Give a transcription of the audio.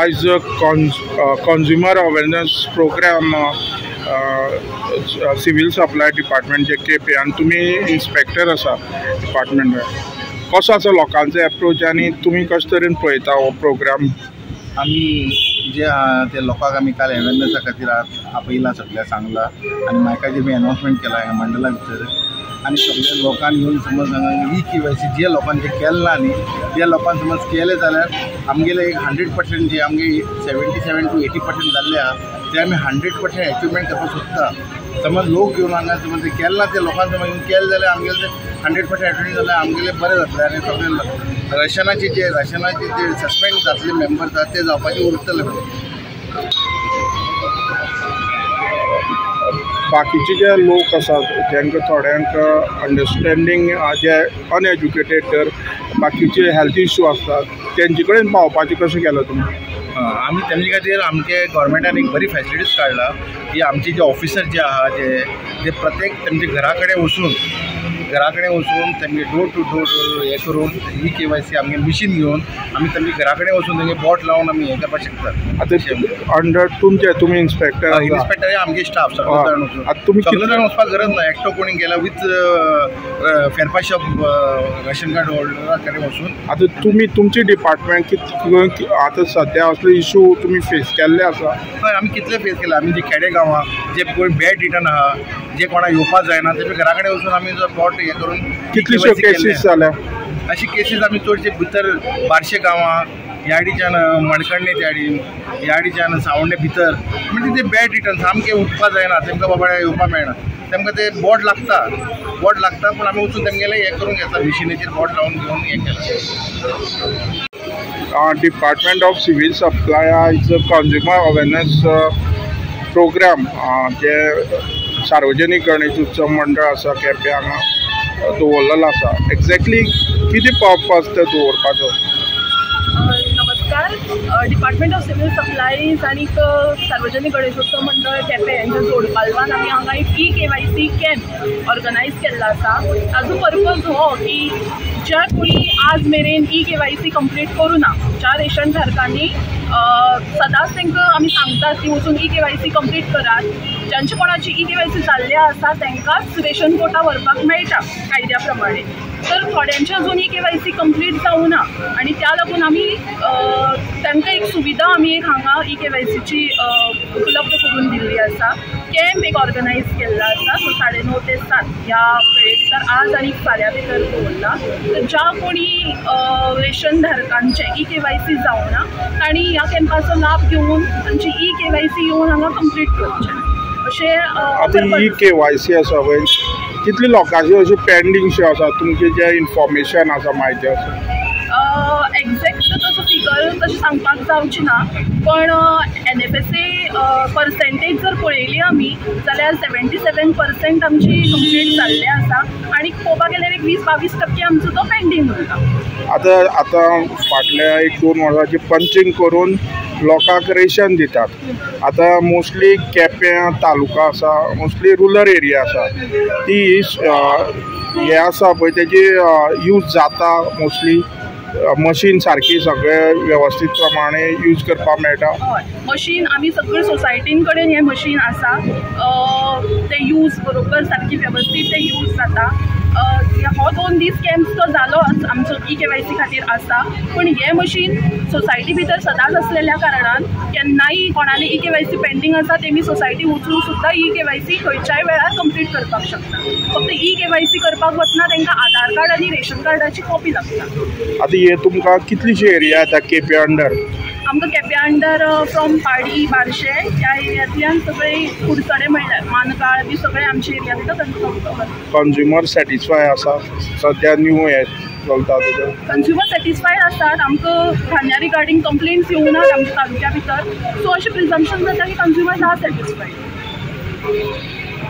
आयज consumer awareness programme civil supply डिपार्टमेंटचे Quepem आनी तुमी इन्स्पेक्टर आसा डिपार्टमेंटार, कसो आसा लोकांचो एप्रोच आनी तुमी कशे तरेन पळयता हो प्रोग्राम? आमी जे आहा ते लोकांक आमी काल अवेरनसा खातीर आपयला, सगळ्या सांगला आनी मायकाचेर बी अनावन्समेंट केला ह्या मंडळा भितर आनी सगळ्या लोकांक येवन समज हांगा ई-केवायसी जे लोकांचे केलें ना न्ही त्या लोकांक समज केलें जाल्यार आमगेले एक 100% जे आमगे 77 to 80% जाल्ले आहा ते आमी 100% अचिवमेंट करपाक सोदता. समज लोक येवन हांगा समज केलें ना ते लोकांक समज येवन केलें जाल्यार आमगेले ते 100% अटेंड जाल्यार आमगेले बरें जातलें आनी सगळे रेशनाचे जे सस्पेंड जातले मेंबर्स आहा ते जावपाचे उरतले. बाकीचे जे लोक आसात तांकां थोड्यांक अंडरस्टँडींग जे अनएज्युकेटेड तर बाकीचे हेल्थ इश्यू आसतात तेंचे कडेन पावपाचें कशें केलां तुमी? आमी तेमचे खातीर आमचे गव्हर्मेंटान एक बरी फेसिलिटीज काडला की आमचे जे ऑफिसर जे आहा जे प्रत्येक तेमच्या घरा कडेन वचून तेमगे डोर टू डोर हें करून ई-केवायसी आमगे मिशीन घेवन आमी तेमगे घरा कडेन वचून तेंगे बोट लावन आमी हें करपाक शकता. आतां अंडर तुमचे तुमी इन्स्पेक्टर? इन्स्पेक्टर आमगे स्टाफ सगळे जाण वचून, तुमी सगळे जाण वचपाक गरज ना, एकटो कोणी गेला विथ फेरपा शॉप रेशन कार्ड होल्डरा कडेन वचून. आतां तुमी तुमचे डिपार्टमेंट कितले आतां सद्या असले इशू तुमी फेस केल्ले आसा? हय, आमी कितले फेस केले. आमी जे खेडे गांवां जे कोण बॅड रिटर्न आहा जे कोणाक येवपाक जायना तेजे घरा कडेन वचून आमी जो बोट हें करून कितलीश्यो केसीस जाल्या? अशी केसीस आमी चडशे भितर बारशे गांवां याडीच्यान मणकणणे त्याडीन याडीच्यान सावंडे भितर म्हणजे ते बॅड रिटर्न सामके उठपा जायना तेमकां बाबा येवपा मेळना, तेमकां ते बोट लागता पूण आमी वचून तेमगेलें हें करून घेता, मिशिनाचेर बोट लावन घेवन हें केलां. डिपार्टमेंट ऑफ सिवील सप्लाय आयज कंज्युमर अवेरनस प्रोग्राम जे सार्वजनीक गणेश उत्सव मंडळ आसा केपें हांगा दवरलेलो आसा, एक्झॅक्टली कितें पर्पज ते दवरपाचो? नमस्कार, डिपार्टमेंट ऑफ सिवील सप्लायज आनी सार्वजनीक गणेशोत्सव मंडळ केपें हेंच्या जोडपालवान आमी हांगा एक ई-केवायसी कॅम्प ऑर्गनायज केल्लो आसा. ताजो पर्पज हो की ज्या कोणी आज मेरेन ई-केवायसी कंप्लीट करूं ना, ज्या रेशन धारकांनी सदांच तांकां आमी सांगतात की वचून ई-केवायसी कंप्लीट करात, ज्यांचे कोणाची ई-केवायसी जाल्ले आसा तांकांच रेशन कोटा व्हरपाक मेळटा कायद्या प्रमाणे, तर थोड्यांचे अजून ई-केवायसी कंप्लीट जावना ना आनी त्या लागून आमी तांकां एक सुविधा आमी एक हांगा ई-केवायसीची उपलब्ध करून दिल्ली आसा. कॅम्प एक ऑर्गनायज केल्लो आसा, सो 9:30 ते 7 ह्या वेळे भितर आज आनी फाल्यां भितर दवरला. तर ज्या कोणी रेशन धारकांचे ई-केवायसी जावना तांणी ह्या कॅम्पाचो लाभ घेवन तांची ई-केवायसी येवन हांगा कंप्लीट करचें अशें. आतां ई-केवायसी आसा पळय, कितली लोकांची अशी पेंडींग आसा तुमचें जें इन्फॉर्मेशन आसा म्हायती आसा? एग्जॅक्ट तसो फिगर तशें सांगपाक जावची ना, पण NFSA percentage जर पळयली आमी जाल्यार 77% आमची कंप्लीट जाल्ले आसा आनी पळोवपाक गेल्यार एक 20-22% आमचो तो पेंडींग उरला. आतां आतां फाटल्या 1-2 वर्सांची पंचींग करून लोकांक रेशन दितात. आतां मोस्टली केपें तालुका आसा, मोस्टली रुरल एरिया आसा, ती हें आसा पळय तेजी यूज जाता मोस्टली मशीन सारकी सगळे वेवस्थीत प्रमाणे यूज करपाक मेळटा? हय, मशीन आमी सगळे सोसायटीन कडेन हें मशीन आसा, ते यूज बरोबर सारकी वेवस्थीत ते यूज जाता. हो 2 दीस कॅम्प तो जालोच आमचो ई-केवायसी खातीर आसा, पूण हें मशीन सोसायटी भितर सदांच आसलेल्या कारणान केन्नाय कोणाली ई-केवायसी पेंडींग आसा तेमी सोसायटी वचून सुद्दां ई-केवायसी खंयच्याय वेळार कंप्लीट करपाक शकता. फक्त ई-केवायसी करपाक वतना तांकां आधार कार्ड आनी रेशन कार्डाची कॉपी लागता. आतां हे तुमकां कितलीशी एरिया येता केपें अंडर? आमकां केप्यां अंडर फ्रॉम पाडी बारशे ह्या एरियांतल्यान सगळे कुडचडे म्हणल्यार मानकाळ बी सगळे आमच्या एरिया भितर तांकां. कंज्युमर सॅटिस्फाय आसा सद्या न्यू हें चलता तेजें? कंज्युमर सॅटिस्फायड आसात, आमकां धान्या रिगार्डींग कंप्लेंट्स येवनात आमच्या तालुक्या भितर, सो अशें प्रिजम्पशन जाता की कंज्युमर्स are satisfied.